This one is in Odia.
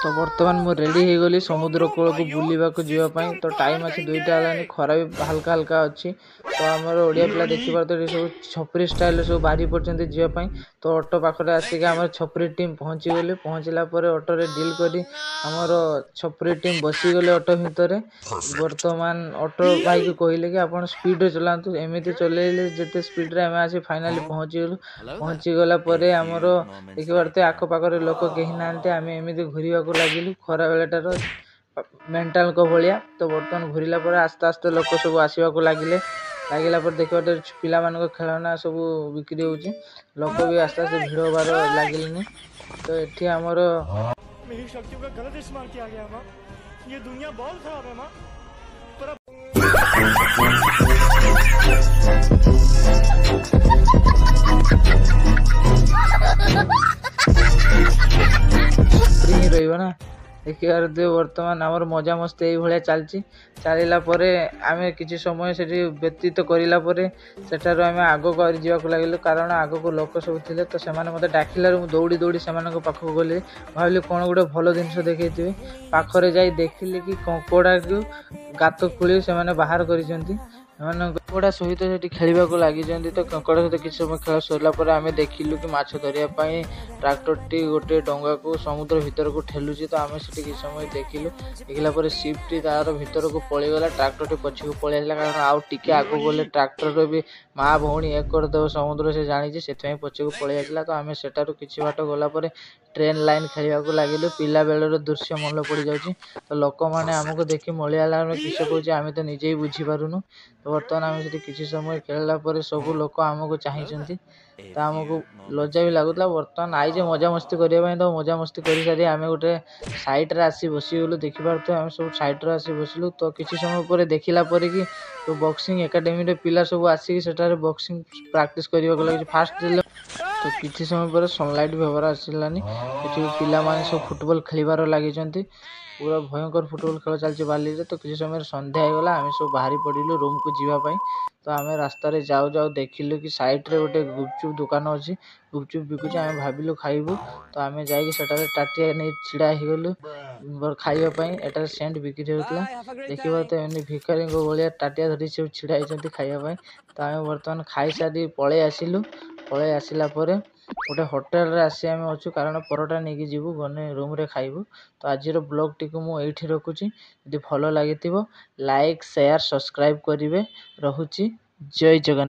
ତ ବର୍ତ୍ତମାନ ମୁଁ ରେଡ଼ି ହେଇଗଲି ସମୁଦ୍ର କୂଳକୁ ବୁଲିବାକୁ ଯିବା ପାଇଁ। ତ ଟାଇମ୍ ଅଛି 2ଟା ହେଲାଣି, ଖରା ବି ହାଲକା ହାଲକା ଅଛି। ତ ଆମର ଓଡ଼ିଆ ପିଲା ଦେଖିପାରୁଥିବେ, ଏଠି ସବୁ ଛପରି ଷ୍ଟାଇଲରେ ସବୁ ବାହାରି ପଡ଼ିଛନ୍ତି ଯିବା ପାଇଁ। ତ ଅଟୋ ପାଖରେ ଆସିକି ଆମର ଛପରି ଟିମ୍ ପହଞ୍ଚିଗଲେ। ପହଞ୍ଚିଲା ପରେ ଅଟୋରେ ଡିଲ୍ କରି ଆମର ଛପରି ଟିମ୍ ବସିଗଲେ ଅଟୋ ଭିତରେ। ବର୍ତ୍ତମାନ ଅଟୋ ଭାଇକୁ କହିଲେ କି ଆପଣ ସ୍ପିଡ଼ରେ ଚଲାନ୍ତୁ। ଏମିତି ଚଲେଇଲେ ଯେତେ ସ୍ପିଡ଼ରେ, ଆମେ ଆସି ଫାଇନାଲି ପହଞ୍ଚିଗଲୁ। ପହଞ୍ଚିଗଲା ପରେ ଆମର ଦେଖିପାରୁଥିବେ, ଆଖପାଖରେ ଲୋକ କେହି ନାହାନ୍ତି। ଆମେ ଏମିତି ଘୁରିବାକୁ ଲାଗିଲୁ ଖରା ବେଳଟାର ମେଣ୍ଟାଲଙ୍କ ଭଳିଆ। ତ ବର୍ତ୍ତମାନ ଘୁରିଲା ପରେ ଆସ୍ତେ ଆସ୍ତେ ଲୋକ ସବୁ ଆସିବାକୁ ଲାଗିଲେ। ଲାଗିଲା ପରେ ଦେଖିବା ତ ପିଲାମାନଙ୍କ ଖେଳନା ସବୁ ବିକ୍ରି ହେଉଛି। ଲୋକ ବି ଆସ୍ତେ ଆସ୍ତେ ଭିଡ଼ ହେବାର ଲାଗିଲେନି। ତ ଏଠି ଆମର मेरी शक्तियों का गलत इस्तेमाल किया गया माँ, ये दुनिया बहुत खराब है माँ, पर अब ଫ୍ରି ହିଁ ରହିବ ନା। ଦେଖିପାରୁଥିବେ, ବର୍ତ୍ତମାନ ଆମର ମଜାମସ୍ତି ଏଇଭଳିଆ ଚାଲିଛି। ଚାଲିଲା ପରେ ଆମେ କିଛି ସମୟ ସେଠି ବ୍ୟତୀତ କରିଲା ପରେ ସେଠାରୁ ଆମେ ଆଗକୁ ଆହୁରି ଯିବାକୁ ଲାଗିଲୁ, କାରଣ ଆଗକୁ ଲୋକ ସବୁ ଥିଲେ। ତ ସେମାନେ ମୋତେ ଡାକିଲାରୁ ମୁଁ ଦୌଡ଼ି ଦୌଡ଼ି ସେମାନଙ୍କ ପାଖକୁ ଗଲି। ଭାବିଲି କ'ଣ ଗୋଟେ ଭଲ ଜିନିଷ ଦେଖେଇଥିବେ। ପାଖରେ ଯାଇ ଦେଖିଲି କି କଙ୍କଡ଼ାକୁ ଗାତ ଖୋଳି ସେମାନେ ବାହାର କରିଛନ୍ତି। ସେମାନେ କଙ୍କଡ଼ା ସହିତ ସେଠି ଖେଳିବାକୁ ଲାଗିଛନ୍ତି। ତ କଙ୍କଡ଼ା ସହିତ କିଛି ସମୟ ଖେଳ ସରିଲା ପରେ ଆମେ ଦେଖିଲୁ କି ମାଛ ଧରିବା ପାଇଁ ଟ୍ରାକ୍ଟରଟି ଗୋଟେ ଡଙ୍ଗାକୁ ସମୁଦ୍ର ଭିତରକୁ ଠେଲୁଛି। ତ ଆମେ ସେଠି କିଛି ସମୟ ଦେଖିଲୁ। ଦେଖିଲା ପରେ ସିପ୍ଟି ତାର ଭିତରକୁ ପଳେଇଗଲା, ଟ୍ରାକ୍ଟରଟି ପଛକୁ ପଳେଇ ଆସିଲା, କାରଣ ଆଉ ଟିକେ ଆଗକୁ ଗଲେ ଟ୍ରାକ୍ଟରର ବି ମା ଭଉଣୀ ଏକ କରିଦେବ ସମୁଦ୍ର, ସେ ଜାଣିଛି, ସେଥିପାଇଁ ପଛକୁ ପଳେଇ ଆସିଲା। ତ ଆମେ ସେଠାରୁ କିଛି ବାଟ ଗଲା ପରେ ଟ୍ରେନ୍ ଲାଇନ୍ ଖେଳିବାକୁ ଲାଗିଲୁ। ପିଲାବେଳର ଦୃଶ୍ୟ ମନେ ପଡ଼ିଯାଉଛି। ତ ଲୋକମାନେ ଆମକୁ ଦେଖି ମଳିଆ ହେଲା, ଆମେ କିସ କହୁଛେ ଆମେ ତ ନିଜେ ହିଁ ବୁଝିପାରୁନୁ। ତ ବର୍ତ୍ତମାନ ଆମେ ସେଠି କିଛି ସମୟ ଖେଳିଲା ପରେ ସବୁ ଲୋକ ଆମକୁ ଚାହିଁଛନ୍ତି, ତ ଆମକୁ ଲଜ୍ଜା ବି ଲାଗୁଥିଲା। ବର୍ତ୍ତମାନ ଆଇଛେ ମଜାମସ୍ତି କରିବା ପାଇଁ। ତ ମଜାମସ୍ତି କରିସାରି ଆମେ ଗୋଟେ ସାଇଡ଼୍ରେ ଆସି ବସିଗଲୁ। ଦେଖିପାରୁଥିବେ, ଆମେ ସବୁ ସାଇଡ଼୍ରେ ଆସି ବସିଲୁ। ତ କିଛି ସମୟ ପରେ ଦେଖିଲା ପରେ କି ବକ୍ସିଂ ଏକାଡେମୀରେ ପିଲା ସବୁ ଆସିକି ସେଠାରେ ବକ୍ସିଂ ପ୍ରାକ୍ଟିସ୍ କରିବାକୁ ଲାଗିଛି ଫାଷ୍ଟ ଦେଲେ। ତ କିଛି ସମୟ ପରେ ସନଲାଇଟ୍ ବ୍ୟବହାର ଆସିଲାନି। ଏଠି ପିଲାମାନେ ସବୁ ଫୁଟବଲ୍ ଖେଳିବାର ଲାଗିଛନ୍ତି। ପୁରା ଭୟଙ୍କର ଫୁଟବଲ୍ ଖେଳ ଚାଲିଛି ବାଲିରେ। ତ କିଛି ସମୟରେ ସନ୍ଧ୍ୟା ହେଇଗଲା, ଆମେ ସବୁ ବାହାରି ପଡ଼ିଲୁ ରୁମ୍କୁ ଯିବା ପାଇଁ। ତ ଆମେ ରାସ୍ତାରେ ଯାଉ ଯାଉ ଦେଖିଲୁ କି ସାଇଡ଼୍ରେ ଗୋଟେ ଗୁପଚୁପ୍ ଦୋକାନ ଅଛି, ଗୁପଚୁପ୍ ବିକୁଛି। ଆମେ ଭାବିଲୁ ଖାଇବୁ। ତ ଆମେ ଯାଇକି ସେଠାରେ ତାଟିଆ ନେଇ ଛିଡ଼ା ହେଇଗଲୁ ଖାଇବା ପାଇଁ। ଏଠାରେ ସେଣ୍ଟ ବିକ୍ରି ହେଉଥିଲା। ଦେଖିବା ତ, ଏମିତି ଭିକାରୀଙ୍କ ଭଳିଆ ତାଟିଆ ଧରି ସବୁ ଛିଡ଼ା ହେଇଛନ୍ତି ଖାଇବା ପାଇଁ। ତ ଆମେ ବର୍ତ୍ତମାନ ଖାଇସାରି ପଳେଇ ଆସିଲୁ। ପଳେଇ ଆସିଲା ପରେ ଗୋଟେ ହୋଟେଲରେ ଆସି ଆମେ ଅଛୁ, କାରଣ ପରଟା ନେଇକି ଯିବୁ, ଗଲେ ରୁମ୍ରେ ଖାଇବୁ। ତ ଆଜିର ବ୍ଲଗ୍ଟିକୁ ମୁଁ ଏଇଠି ରଖୁଛି। ଯଦି ଭଲ ଲାଗିଥିବ, ଲାଇକ୍, ସେୟାର, ସବସ୍କ୍ରାଇବ୍ କରିବେ। ରହୁଛି, ଜୟ ଜଗନ୍ନାଥ।